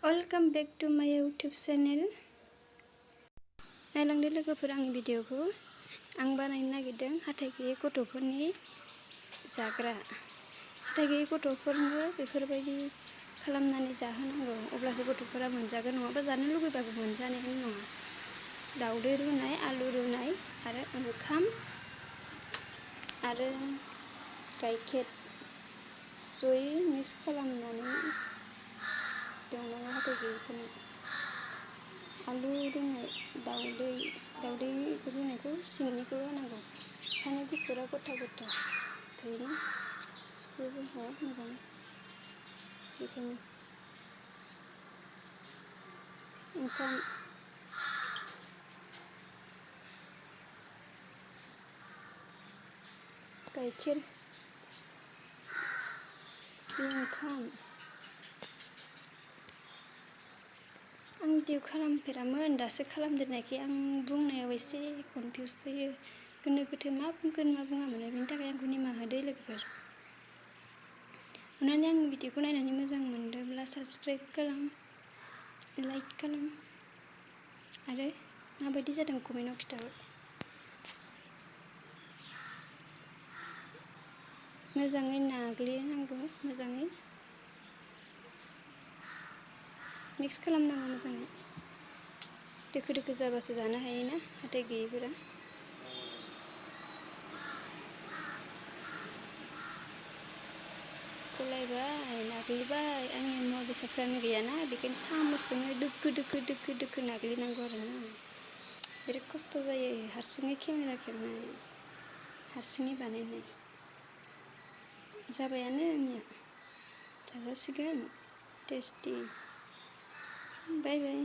Welcome back to माय YouTube channel. नायलांदो लोगोफोर आंनि भिडिअखौ आं बानायनो नागिरदों हाथाइ गैयै गथ'फोरनि जाग्रा। हाथाइ गैयै गथ'फोरनो बेफोरबायदि खालामनानै जाहोनांगौ, अब्लासो गथ'फोरा मोनजागोन, नङाबा जानो लुबैबाबो मोनजानायानो नङा। दाउदै रुनाय, आलु रुनाय आरो ओंखाम आरो गाइखेर जयै मिक्स खालामनानै दंनांगौ हाथाइ गैयैफोरनो। आलु रुनाय, दाउदै रुनायखौ सिंनिखौ होनांगौ, सानि गुफुरा गथा गथा थायोना, सिफ्लेनो हाया मोजाङै, बेखायनो ओंखाम गाइखेर ओंखाम। आं भिडिअ खालामफेरामोन, दासो खालामदेरनायखाय आं बुंनायाव एसे कनफिउस जायो, गोनो गोथो मा बुंगोन मा बुङा मोनो, बेनि थाखाय आंखौ निमाहा होदो लोगोफोर। अन्नानै आंनि भिडिअखौ नायनानै मोजां मोनदोंब्ला साबस्क्राइब खालाम, लाइक खालाम आरो माबायदि जादों कमेन्टआव खिन्थाहर। मोजाङै नाग्लिनांगौ, मोजाङै मिक्स खालामनांगौ, मोजाङै दोखो दोखो जाबासो जानो हायोना हाथाइ गैयैफोरा। गलायबाय, नाग्लिबाय, आंनि मुवा बेसादफ्रानो गैयाना, बेखायनो सामसजोंनो दोखो दोखो नाग्लिनांगौ आरोना। बिराद खस्थ' जायो हारसिङै केमेरा खेबनाय, हारसिङै बानायनाय। जाबायानो आंनिया, जाजासिगोन टेस्टि। बाय बाय।